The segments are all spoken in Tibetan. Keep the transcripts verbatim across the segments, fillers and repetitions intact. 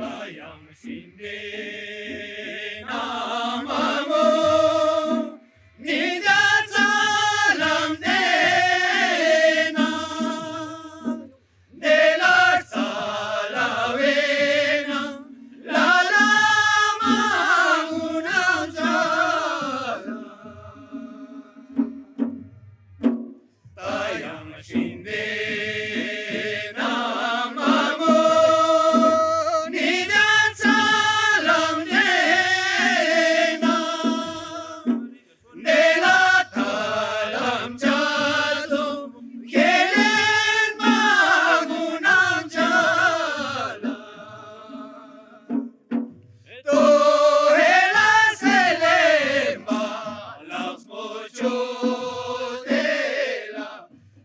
ཡང་ཞིང་འདི་ན་མ་མོ་ནི་ད་ཚ་ལམ་དེ་ན། དེ་ལ་ས་ལ་བེ་ན་ལ་ལ་མ་མུ་ན་ཇ་ལ། ད་ཡང་ཞིང་དེ་ན་མ་མོ་ནི་ད་ཚ་ལམ་དེ་ན། དེ་ལ་ད་ལམ་ཇ་ཚོ་ཁེ་ལེན་མ་གུ་ནང་ཇ་ལ། ཏོ་ཧེ་ལ་སེ་ལེ་མ་ལགས་མོ་ཆོ་དེ་ལ་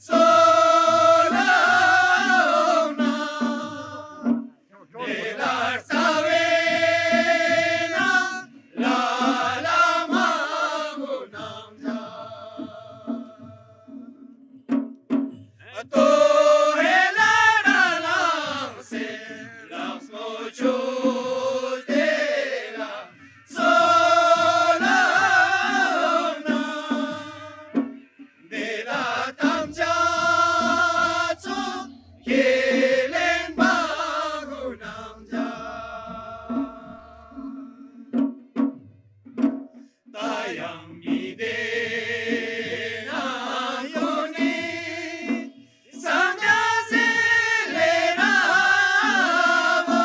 སོ་ལ་ན། དེ་ལ་ས་བེ་ན་ལ་ལ་མ་མོ་ནང་ཇ། ཏོ་ཧེ་ལ་ར་ལང་སེ་ལགས་མོ་ཆོ་དེ་ལ་སོ་ལ་ན། དེ་ལ་དམ་བཅའ་ཚོ་ཁས་ལེན་པ་གུ་ནང་ཇ། ད་ཡང་མི་དེ་ན་ཡོ་ནི། སངས་རྒྱས་ཟེར་ལེ་ར་བོ།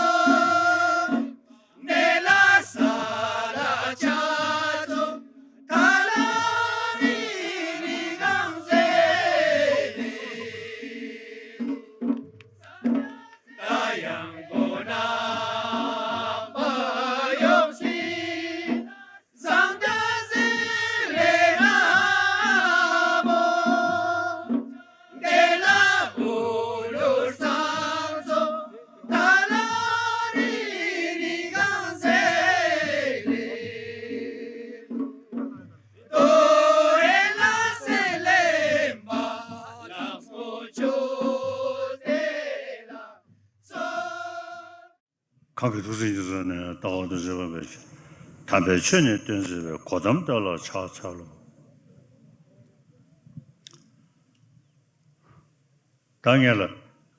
ནེ་ལ་ས་ལ་ཆ་ཚོ། ད་ལ་རི་རི་གང་ཟེར་ལེ། ད་ཡང་གོ་ན་པ་ཡོང་སི། སངས་རྒྱས་ཟེར་ལེ་ར་བོ། དེ་ལ་བུ་ལུ་སང་ཚོ་ད་ལ་རི་རི་གང་ཟེར་ལེ། ཏོ་ཧེ་ལ་སེ་ལེ་མ་ལགས་མོ་ཆོ་དེ་ལ་སོ། གང་གི་ཐུགས་སྲས་ཀྱི་ཚོགས་ནས་ལྟ་བ་དང་བཅས་པ་འབད་ཅིང་། དམ་པའི་ཆོས་ནི་སྟོན་མཛད་པའི་གོ་ཏམ་དེ་ལ་ཕྱག་འཚལ་ལོ། ད་ངེད་ལ་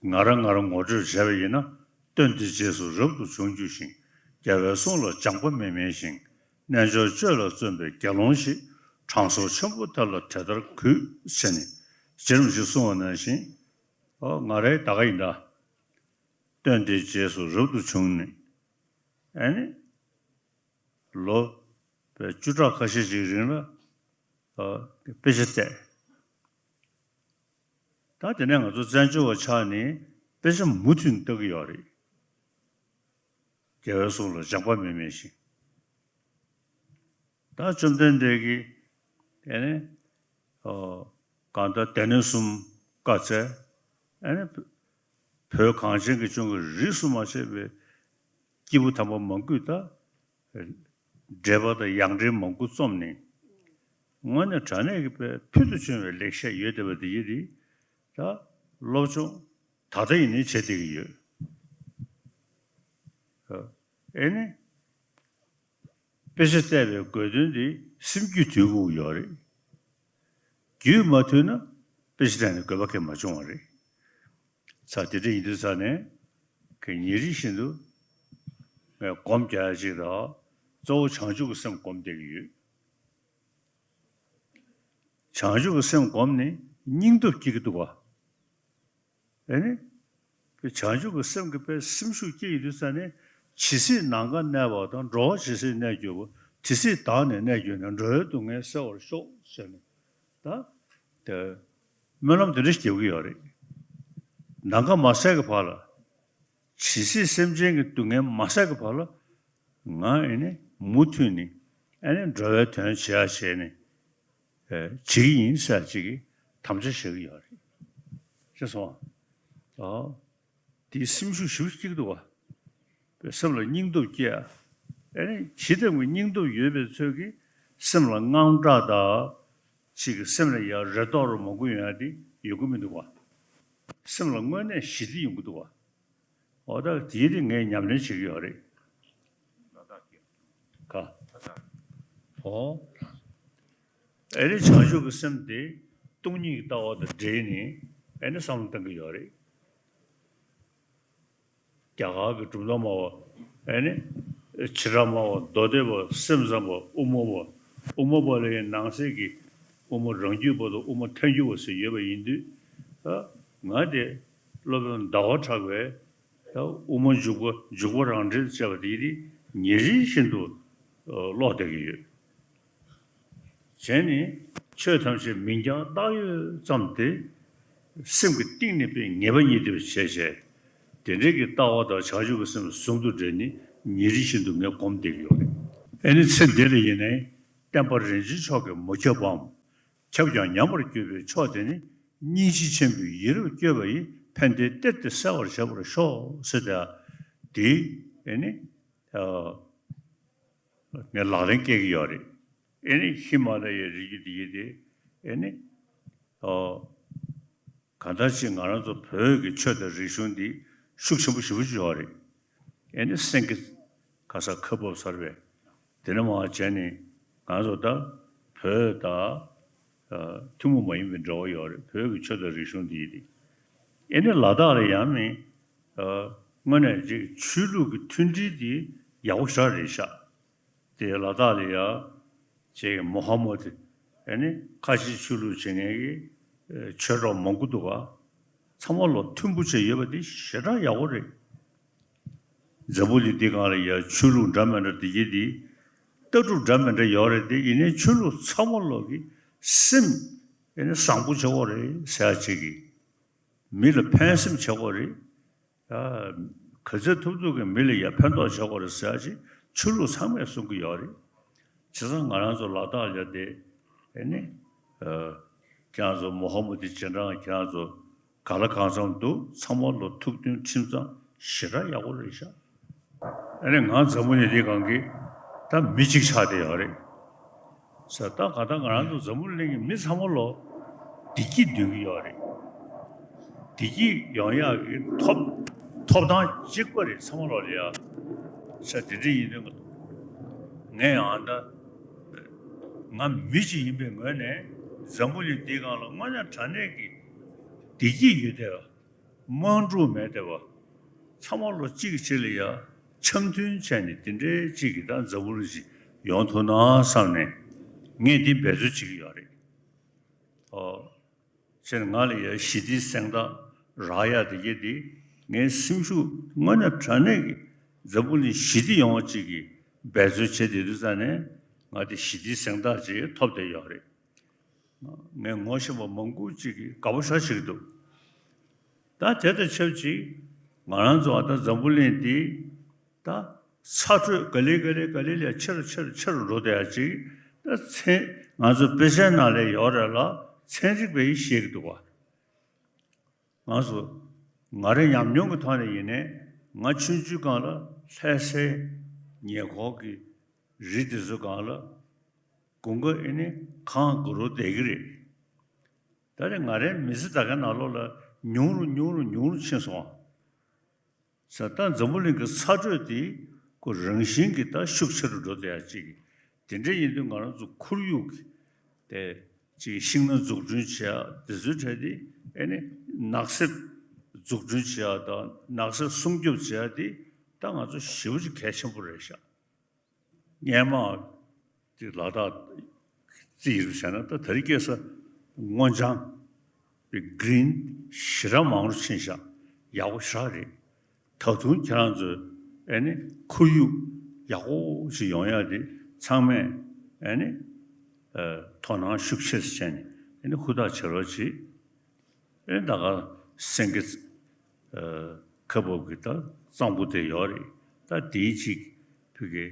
ང་རང་ང་རང་ངོ་སྤྲོད་བྱས་པ་ཡིན་ན། སྟོན་ཏེ་རྗེས་སུ་རབ་ཏུ་བྱུང་གྱུར་ཅིང་། རྒྱལ་བའི་གསུང་ལ་སྦྱངས་པ་མེད་མིན་ཞིང་། རྣལ་འབྱོར་སྤྱོད་ལ་བརྩོན་པའི་དགེ་སློང་ཞིག། དྲང་སྲོང་ཆེན་པོ་དེ་ལ་དེ་ལྟར་གུས་ཞེས་ནས། རྗེ་རིན་པོ་ཆེས་གསུངས་པ་ནང་བཞིན། ཨོ་ང་རའི་ད་ག་ཡིན་ད། སྟོན་ཏེ་རྗེས་སུ་རབ་ཏུ་བྱུང་ནས། ཨ་ནི། ལོ་བཅུ་ཕྲག་ཁ་ཤས་ཅིག་རིང་ལ་ཨ་དཔེ་ཆ་བལྟས། ད་དེ་ནས་ང་ཚོ་བཙན་བྱོལ་བ་ཆགས་ནས་དཔེ་ཆ་མུ་མཐུད་ལྟ་གི་ཡོད་རེད། རྒྱལ་བའི་གསུང་ལ་སྦྱངས་པ་མེད་མིན་ཞིང་། ད་བཅོམ་ལྡན་འདས་ཀྱིས་ཨ་ནི་ཨོ་གང་ལྟར་སྡེ་སྣོད་གསུམ་བཀའ་སྩལ། ཨ་ནི་བོད་གངས་ཅན་གྱི་ལྗོངས་ཀྱི་རིས་སུ་མ་ཆད་པའི་སྐྱེས་བུ་དམ་པ་མང་པོས་ད་འགྲེལ་པ་དང་ཡང་འགྲེལ་མང་པོ་རྩོམ་ནས། དངོས་གནས་དྲང་གནས་ཀྱི་དཔེ་ཕུལ་དུ་བྱུང་བའི་ལེགས་བཤད་ཡོད་བསྡད་པ་དེ་ཡིན་རེད། ད་སློབ་སྦྱོང་ད་ལྟ་ཡིན་ནའི་བྱེད་བསྡད་ཀྱི་ཡོད། ཨེ་ནི། དཔེ་ཆ་བལྟས་པའི་དགོས་དོན་དེ་སེམས་རྒྱུད་དུལ་དགོས་ཡོད་རེད། རྒྱུད་མ་དུལ་ན་དཔེ་ཆ་བལྟས་ནས་དགོས་པ་གང་ཡང་མ་བྱུང་བ་རེད། ས་དེ་འདྲ་ཡིན་དུས་ཙ་ནས་གི་ཉིན་རེ་བཞིན་དུ་ངས་སྒོམ་རྒྱག་ཡ་ཅིག་དང་། གཙོ་བོ་བྱང་ཆུབ་ཀྱི་སེམས་སྒོམ་བསྡད་ཀྱི་ཡོད། བྱང་ཆུབ་ཀྱི་སེམས་བསྒོམས་ནས་སྙིང་སྟོབས་སྐྱེ་གི་འདུག་བ། ཨེ་ནི། བྱང་ཆུབ་ཀྱི་སེམས་ཀྱི་དཔེ་སེམས་ཤུགས་སྐྱེ་ཡི་དུས་ཙ་ནས། ཇི་སྲིད་ནམ་མཁའ་གནས་པ་དང་། འགྲོ་བ་ཇི་སྲིད་གནས་གྱུར་པ། དེ་སྲིད་བདག་ནི་གནས་གྱུར་ནས། འགྲོ་བའི་སྡུག་བསྔལ་སེལ་བར་ཤོག་ཟེར་ནས། ད་དེ་སྨོན་ལམ་དེ་འདྲ་ཞིག་རྒྱག་གི་ཡོད་རེད། ནམ་མཁའ་མ་ཟད་ཀྱི་བར་ལ། ཇི་སྲིད་སེམས་ཅན་གྱི་སྡུག་བསྔལ་མ་ཟད་ཀྱི་བར་ལ། ང་ཨེ་ནི་མུ་མཐུད་ནས་ཨེ་ནི་འགྲོ་བའི་དོན་བྱེད་ཡ་བྱས་ནས། ཨེ་བྱེད་ཀྱི་ཡིན་ཟེར་ཅིག་གི་དམ་བཅའ་བཞག་གི་ཡོད་རེད། ཤེས་སོང་ཨ། ཨོ། དེའི་སེམས་ཤུགས་ཞེ་པོ་སྐྱེ་གི་འདུག་བ། སེམས་ལ་སྙིང་སྟོབས་སྐྱེ་ཡ། ཨེ་ནི་ཇི་ལྟ་བུའི་སྙིང་སྟོབས་ཡོད་པའི་ཚོད་ཀྱིས་སེམས་ལ་དངངས་སྐྲག་དང་། ཅིག་གི་སེམས་ལ་ཡ་རེ་དོགས་རུ་མང་པོ་ཡོང་ཡ་དེ་ཡོང་གི་མི་འདུག་བ། སེམས་ལ་དངོས་གནས་ཞི་བདེ་ཡོང་གི་འདུག་བ། འོ་ད་དེའི་དེ་ངས་ཉམས་ལེན་བྱེད་ཀྱི་ཡོད་རེད། ལ་དྭགས་ཀྱི་ཀ། ལ་དྭགས། ཨོ། ཨེ་རེད། བྱང་ཆུབ་ཀྱི་སེམས་དེ་སྟོང་ཉིད་ཀྱི་ལྟ་བ་དང་འབྲེལ་ནས་ཨེ་ནི་བསམ་བློ་གཏང་གི་ཡོད་རེད། རྒྱ་གར་གྱི་གྲུབ་མཐའ་སྨྲ་བ་ཨེ་ནི་བྱེ་བྲག་སྨྲ་བ་མདོ་སྡེ་པ་སེམས་ཙམ་པ་དབུ་མ་པ། དབུ་མ་པ་ལ་ཡང་ནང་གསེས་ཀྱི་དབུ་མ་རང་རྒྱུད་པ་དང་དབུ་མ་ཐལ་འགྱུར་བ་ཟེར་ཡོད་པ་ཡིན་དུས། ཨ། ང་དེ་སློབ་དཔོན་ཟླ་བ་གྲགས་པས་ད་དབུ་མ་འཇུག་པ་འཇུག་པ་རང་འགྲེལ་བྱས་པ་དེ་དེ་ཉིན་རེ་བཞིན་དུ་ཀློག་བསྡད་ཀྱི་ཡོད། བྱས་ནས་ཆོས་ཐམས་ཅད་མིང་རྐྱང་བཏགས་ཡོད་ཙམ་དེ་སེམས་ཀྱི་གཏིང་ནས་དཔེ་ངེས་པ་རྙེད་ཐུབ་པ་བྱས་བྱས། དེ་འདྲའི་གི་ལྟ་བ་དང་བྱང་ཆུབ་ཀྱི་སེམས་ཟུང་དུ་འབྲེལ་ནས་ཉིན་རེ་བཞིན་དུ་ངས་སྒོམ་བསྡད་ཀྱི་ཡོད་རེད། ཨེ་ནི་ཚེ་འདི་ལ་ཡིན་ནའི་བསྟན་པ་རིན་ཆེན་མཆོག་གིས་མ་ཁྱབ་བམ། ཁྱབ་ཀྱང་ཉམས་པར་གྱུར་པའི་མཆོག་དེ་ནི། སྙིང་རྗེ་ཆེན་པོས་ཡིད་རབ་བསྐྱོད་པ་ཡིས། ཕན་བདེའི་གཏེར་དེ་གསལ་བར་བྱེད་པར་ཤོག་ཟེར་ཏེ། དེ་ཨེ་ནི། ཨ། ངས་ལག་ལེན་བཀལ་གྱི་ཡོད་རེད། ཨེ་ནི་ཧི་མ་ལ་ཡའི་རི་རྒྱུད་འདི་ཡི་དེ་ཨེ་ནི། ཨ། གང་ལྟར་ཅིག་ང་རང་ཚོ་བོད་ཀྱི་ཆོས་དང་རིག་གཞུང་འདི་ཤུགས་ཆེན་པོ་ཞེ་པོ་ཅིག་ཡོད་རེད། ཨེ་ནི་སེང་གེ་ག་ས་ཁ་བབས་ཚར་བས། དེ་ནས་མར་བྱས་ནས་ང་ཚོ་ད་བོད་དང་ཨ་ཐུན་མོང་མ་ཡིན་པའི་འབྲེལ་བ་ཡོད་རེད། བོད་ཀྱི་ཆོས་དང་རིག་གཞུང་འདི་ཡི་དེ། ཨེ་ནི་ལ་དྭགས་ལ་ཡང་ནི་ཨ་དངོས་གནས་ཅིག་ཆོས་ལུགས་ཀྱི་མཐུན་སྒྲིལ་འདི་ཡག་པོ་ཞེ་དྲག་རེད་ཤག་དེ་ལ་དྭགས་ལ་ཡ་ཅིག་མོ་ཧ་མོ་དེ་ཨེ་ནི་ཁ་ཆེའི་ཆོས་ལུགས་བྱེད་མཁན་གྱི་ཨ་ཆོས་གྲོགས་མང་པོ་འདུག་ག་ཚང་མ་ལོ་མཐུན་པོ་བྱས་ཡོད་པ་འདི་ཞེ་དྲག་ཡག་པོ་རེད། འཛམ་བུ་གླིང་འདི་སྒང་ལ་ཡ་ཆོས་ལུགས་འདྲ་མི་འདྲ་འདི་གྱད་འདི། ལྟ་གྲུབ་འདྲ་མི་འདྲ་ཡོད་རེད་དེ། ཡིན་ནའི་ཆོས་ལུགས་ཚང་མ་ལོ་གི་སེམས་ཨེ་ནི་བཟང་པོ་བྱེད་དགོས་རེད་ཟེར་ཡ་ཅིག་གི་མི་ལ་ཕན་སེམས་བྱེད་དགོས་རེད། ཨ། ག་ཚོད་ཐུབ་ཐུབ་ཀྱིས་མི་ལ་ཡ་ཕན་ཐོགས་བྱེད་དགོས་རེད་ཟེར་ཡ་ཅིག་ཆོས་ལུགས་ཚང་མས་གསུང་གི་ཡོད་རེད། བྱས་ཙང་ང་རང་ཚོ་ལ་དྭགས་ལ་དེ་ཨེ་ནི། ཨ། ཁྱེད་རང་ཚོ་མོ་ཧ་མོ་དེ་རྗེས་འབྲང་ཁྱེད་རང་ཚོ་ག་ལ་གང་འཚམ་འདུག་ཚང་མ་ལོ་ཐུགས་མཐུན་ཁྲིམས་གཙང་ཞེ་དྲག་ཡག་པོ་རེད་ཤག་ཨ་ནི་ང་འཛམ་བུ་གླིང་འདི་སྒང་གི་ད་མི་གཅིག་ཆགས་བསྡད་ཡོད་རེད། ས་ད་ག་ད་ང་རང་ཚོ་འཛམ་བུ་གླིང་གི་མི་ཚང་མ་ལོ་བདེ་སྐྱིད་འདོད་ཀྱི་ཡོད་རེད། བདེ་སྐྱིད་ཡོང་ཡག་གི་ཐོབ་ཐོབ་ཐང་གཅིག་པ་རེད། ཚང་མ་ལོ་ལ་ཡ་ས་དེ་འདྲ་ཡིན་དུས་ངས་ཡང་ད་ང་མི་གཅིག་ཡིན་པའི་ངོས་ནས་འཛམ་བུ་གླིང་འདི་སྒང་ལ་དངོས་གནས་དྲང་གནས་ཀྱི་བདེ་སྐྱིད་ཡོད་བསྡད་པ། དམག་འཁྲུག་མེད་བསྡད་པ། ཚང་མ་ལོ་གཅིག་གིས་གཅིག་ལ་ཡ་འཆམ་མཐུན་བྱས་ནས་དེ་འདྲའི་གཅིག་གིས་ད་འཛམ་བུ་གླིང་ཅིག་ཡོང་ཐུབ་ན་བསམ་ནས་ངས་འདི་འབད་རྩོལ་བྱེད་ཀྱི་ཡོད་རེད། ཨོ། བྱས་ནས་ང་ལ་ཡ་ཞི་བདེའི་གཟེངས་རྟགས་རག་ཡ་དེ་གྱད་དེ་ངའི་སེམས་ཤུགས་དངོས་གནས་དྲང་གནས་ཀྱི་འཛམ་བུ་གླིང་ཞི་བདེ་ཡོང་བ་ཅིག་གི་འབད་རྩོལ་བྱེད་བསྡད་དུས་ཙང་ནས་ང་དེ་ཞི་བདེའི་གཟེངས་རྟགས་ཅིག་ཐོབ་བསྡད་ཡོད་རེད། ངས་ངོ་ཤེས་པ་མང་པོ་ཅིག་གིས་དགའ་པོ་ཞེ་དྲག་བྱེད་ཀྱི་འདུག་ད་དེ་དང་ཆབས་ཅིག་ང་རང་ཚོ་ཨ་ད་འཛམ་བུ་གླིང་འདི་ད་ཚ་དྲོད་ག་ལེ་ག་ལེ་ག་ལེ་ལས་ཆེ་རུ་ཆེ་རུ་ཆེ་རུ་འགྲོ་བསྡད་ཡ་ཅིག་ད་ཚན་ང་ཚོ་དཔེ་ཆའི་ནང་ལ་ཡོད་རེད་ལ། ཚན་རིག་པས་བཤད་ཀྱི་འདུག་བ། ང་ཚོ་ང་རའི་ཉམས་མྱོང་གི་ཐོག་ནས་ཡིན་ནའི་ང་ཆུང་ཆུང་སྒང་ལ་ལྷ་སའི་ཉེ་འཁོར་གྱི་རི་དེ་ཚོ་སྒང་ལ་དགུན་ཁ་ཨེ་ནི་གངས་དགུ་རུ་བསྡད་ཀྱི་རེད། ད་རེས་ང་རའི་མི་ཚེ་ད་གའི་ནང་ལོགས་ལ་ཉུང་རུ་ཉུང་རུ་ཉུང་རུ་ཕྱིན་སོང་། ས་ད་འཛམ་བུ་གླིང་གི་ཚ་དྲོད་དེ་ཁོ་རང་བཞིན་གྱིས་ད་ཤུགས་ཆེ་རུ་འགྲོ་བསྡད་ཡ་ཅིག་དེ་འདྲ་ཡིན་དུས་ང་རང་ཚོ་ཁོར་ཡུག་གི་དེ་ཅིག་ཤིང་སྣ་འཛུགས་སྐྲུན་བྱེད་ཡ་དེ་ཚོའི་གྲས་དེ་ཨེ་ནི་ནགས་གསེབ་འཛུགས་སྐྲུན་བྱེད་ཡ་དང་ནགས་གསེབ་སྲུང་སྐྱོབ་བྱེད་ཡ་དེ་ད་ང་ཚོ་ཞེ་པོ་ཅིག་གལ་ཆེན་པོ་རེད་ཤག་སྔོན་མ་དེ་ལ་དྭགས་རྩིས་ཡིན་བྱས་ན་ད་དེ་རིང་ཁ་སང་སྔོ་ལྗང་པའི་གི་རིན་ཞེ་དྲག་མང་རུ་ཕྱིན་ཤག་ཡག་པོ་ཞེ་དྲག་རེད། ད་དུང་ཁྱེད་རང་ཚོས་ཨེ་ནི་ཁོར་ཡུག་ཡག་པོ་ཞིག་ཡོང་ཡ་དེ་ཚང་མས་ཨེ་ནི་ཨ་དོ་སྣང་ཤུགས་ཆེ་བྱས་ནས་ཨེ་ནི་ཧུར་ཐག་བྱེད་རོགས་གྱིས། ཨེ་ད་ག་སེང་གེ་ཨ་ཁ་བབས་ཀྱི་ད་གཙང་པོ་དེ་ཡོད་རེད། ད་དེའི་ཅིག་ཕ་གི་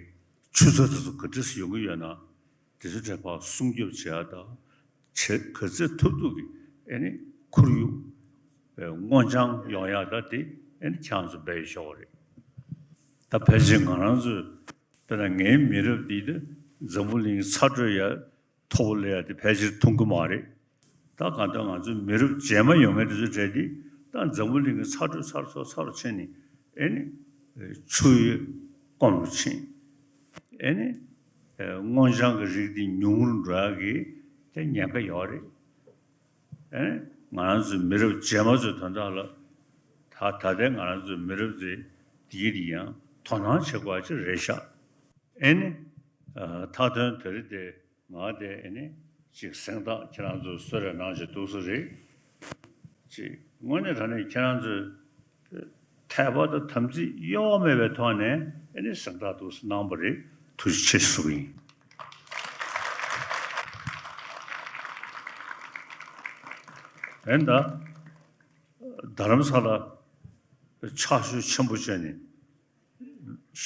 ཆུ་ཚ་དེ་ཚོ་ག་འདྲས་ཡོང་གི་ཡོད་ན་དེ་ཚོ་འདྲ་ཕར་སྲུང་སྐྱོབ་བྱེད་ཡ་དང་བྱེད་ག་ཚོད་ཐུབ་ཐུབ་ཀྱིས་ཨེ་ནི་ཁོར་ཡུག་ཨེ་སྔོ་ལྗང་ཡོང་ཡ་ད་དེ་ཨེ་ནི་ཁྱེད་རང་ཚོ་འབད་ཡ་ཆོག་རེད། ད་ཕལ་ཆེར་ང་རང་ཚོས་དཔེར་ན་ངའི་མི་རབས་འདི་ད་འཛམ་བུ་གླིང་གི་ཚ་དྲོད་ཡ་མཐོ་པོ་སླེབས་ཡ་དེ་ཕལ་ཆེར་མཐོང་གི་མ་རེད། ད་གང་ལྟར་ང་ཚོའི་མི་རབས་རྗེས་མ་ཡོང་མཁན་དེ་ཚོའི་གྲས་དེ་ད་འཛམ་བུ་གླིང་གི་ཚ་དྲོད་ཚ་རུ་ཚ་རུ་ཚ་རུ་ཕྱིན་ནས་ ཨེ་ནི་ཆུ་ཡི་སྐོམ་རུ་ཕྱིན། ཨེ་ནི་སྔོ་ལྗང་གི་རིགས་འདི་ཉུང་རུ་འགྲོ་ཡག་གི་དེ་ཉེན་ཁ་ཡོད་རེད། ཨེ་ནི་ང་རང་ཚོའི་མི་རབས་རྗེས་མ་ཚོའི་དོན་དག་ལ་ད་ད་ལྟའི་ང་རང་ཚོའི་མི་རབས་ཚོས་འདི་ཡིན་ཡང་དོ་སྣང་བྱེད་དགོས་པ་ཅིག་རེད་ཤག་ཨེ་ནི་མཐའ་དོན་དེ་རིང་དེ་ང་དེ་ཨེ་ནི་ཅིག་གཟེངས་རྟགས་ཁྱེད་རང་ཚོ་གསོལ་རས་གནང་བྱས་འདུག་སེ་རེད། ཅིག་དངོས་གནས་དྲང་གནས་ཁྱེད་རང་ཚོས་འཐད་པ་དང་དམ་ཚིག་གཡོ་བ་མེད་པའི་ཐོག་ནས་ཨེ་ནི་གཟེངས་རྟགས་འདུག་སེ་གནང་བ་རེད། ཐུགས་རྗེ་ཆེ་ཞུ་གི་ཡིན། ཨེ་ད་རྡ་རམ་ས་ལ་ཕྱག་ཞུ་ཆེན་པོ་བྱས་ནས་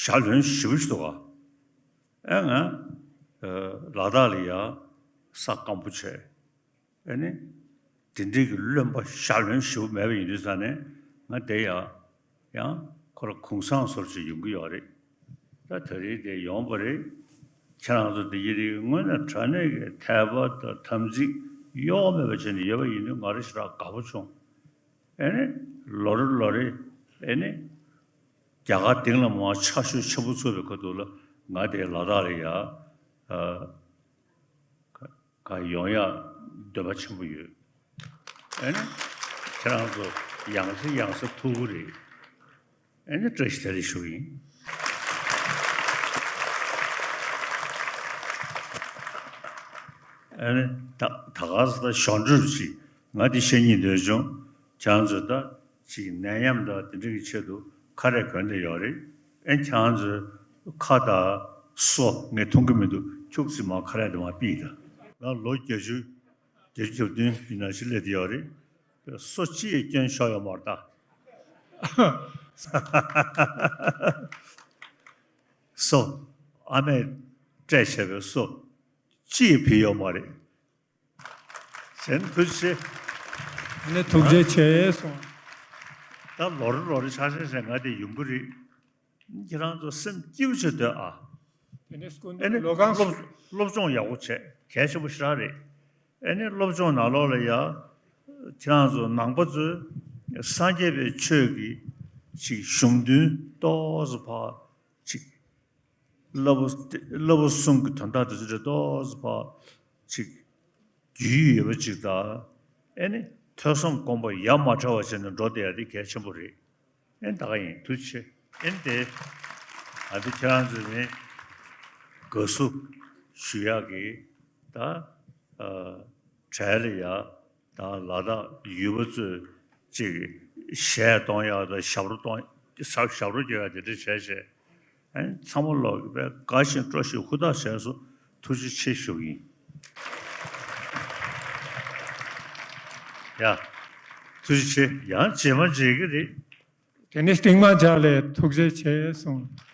ཞག་ལོན་ཞེ་པོ་ཞིག་འདུག་ག་ཨེ་ང་ལ་དྭགས་ལ་ཡ་ས་སྐམ་པོ་བྱས། ཨེ་ནི་དེ་འདྲའི་གི་རློན་པ་ཞག་ལོན་ཞེ་པོ་མེད་པ་ཡིན་དུས་ཙང་ནས་ང་དེ་ཡ་ཡང་ཁོ་ར་གུང་སེང་བཟོ་ཅིག་ཡོང་གི་ཡོད་རེད། ད་དེ་རིང་དེ་ཡོང་པ་རེད། ཁྱེད་རང་ཚོ་དེ་ཡི་རིགས་དངོས་གནས་དྲང་གནས་ཀྱི་འཐད་པ་དང་དམ་ཚིག་གཡོ་བ་མེད་པ་བྱས་ནས་ཡོད་པ་ཡིན་དུས་ང་རེ་ཞེ་དྲག་དགའ་པོ་བྱུང་། ཨེ་ནི་ལོ་རེ་ལོ་རེ་ཨེ་ནི་རྒྱ་གར་སྟེང་ལ་མར་ཕྱག་ཞུ་ཆེན་པོ་ཚུགས་པའི་ཁ་ཐུག་ལ་ང་དེ་ལ་དྭགས་ལ་ཡ་ཨ་ག་ཡོང་ཡག་འདོད་པ་ཆེན་པོ་ཡོད། ཨེ་ནི་ཁྱེད་རང་ཚོ་ཡང་སེ་ཡང་སེ་ཐུག་གི་རེད། ཨེ་ནི་བཀྲ་ཤིས་བདེ་ལེགས་ཞུ་གི་ཡིན། ཨེ་ནི་ད་ད་ག་ས་ད་གཞུང་གྲོས་ཅིག་ང་འདི་བཤད་སྙིང་འདོད་བྱུང་། ཁྱེད་རང་ཚོ་ད་ཅིག་ནད་ཡམས་དང་དེ་འདྲ་གི་ཆེད་དུ་ཁ་རས་གོན་བསྡད་ཡོད་རེད། ཨེ་ཁྱེད་རང་ཚོའི་ཁ་དང་སོ་ངས་མཐོང་གི་མི་འདུག་ཁྱུག་ཙམ་མར་ཁ་རས་དེ་མར་ཕུད་ད། ང་ལོ་བརྒྱད་ཅུ་བརྒྱད་ཅུ་གྱ་བདུན་ཡིན་ན་ཞིག་སླེབས་བསྡད་ཡོད་རེད། སོ་གཅིག་ཡང་སྐྱོན་ཤོར་ཡོད་མ་རེད་ད། སོ་ཨ་མས་སྤྲད་བྱས་པའི་སོ་གཅིག་ཡང་ཕུད་ཡོད་མ་རེད། གཞན་ཐུགས་རྗེ་ཆེ། ཨ་ནི་ཐུགས་རྗེ་ཆེ་གསུངས། ད་ལོ་རེ་ལོ་རེ་ཆག་ཆག་བྱས་ང་དེ་ཡོང་གི་རེད། ཁྱེད་རང་ཚོ་སེམས་སྐྱིད་པོ་བྱས་སྡོད་ཨ། དེ་ནས་སྐུ་ཨེ་མདུན་ནི་ལོ་གང་སློབ་སློབ་སྦྱོང་ཡག་པོ་བྱས་གལ་ཆེན་པོ་ཞེ་དྲག་རེད། ཨེ་ནི་སློབ་སྦྱོང་ནང་ལོགས་ལ་ཡ། ཁྱེད་རང་ཚོ་ནང་པ་ཚོས་སངས་རྒྱས་པའི་ཆོས་ཀྱི་ཅིག་གཞུང་དོན་ཏོག་ཙམ་ཕར་ཅིག་བསླབ་པ་བསླབ་པ་གསུམ་གྱི་དོན་དག་དེ་ཚོ་རེ་ཏོག་ཙམ་ཕར་ཅིག་རྒྱུས་ཡོད་པ་ཅིག་དང་། ཨེ་ནི་ཐོས་བསམ་སྒོམ་པ་ཡ་མ་བྲལ་བ་བྱས་ནས་འགྲོ་བསྡད་ཡ་དེ་གལ་ཆེན་པོ་རེད། ཨེ་ད་ག་ཡིན་ཐུགས་རྗེ་ཆེ། ཨེ་དེ་ང་ཚོ་ཁྱེད་རང་ཚོ་ནི་དགའ་བསུ་ཞུ་ཡག་གི་ད་ཨ་གྲལ་ལ་ཡ་ད་ལ་དྭགས་ཡུལ་པ་ཚོས་ཅིག་གཞས་གཏོང་ཡག་དང་ཞབས་བྲོ་གཏོང་ཞབས་ཞབས་བྲོ་རྒྱག་ཡག་དེ་འདྲ་བྱས་བྱས། ཨ་ནི་ཚང་མ་ལོག་གི་དཔེ་དགའ་ཞིང་སྤྲོ་ཞིང་ཧུར་ཐག་བྱས་སོང་། ཐུགས་རྗེ་ཆེ་ཞུ་གི་ཡིན། ཡ། ཐུགས་རྗེ་ཆེ། ཡང་རྗེས་མ་མཇལ་གི་རེད། དེ་ནས་སྟིང་མ་འཇགས་ལས་ཐུགས་རྗེ་ཆེ་གསུངས།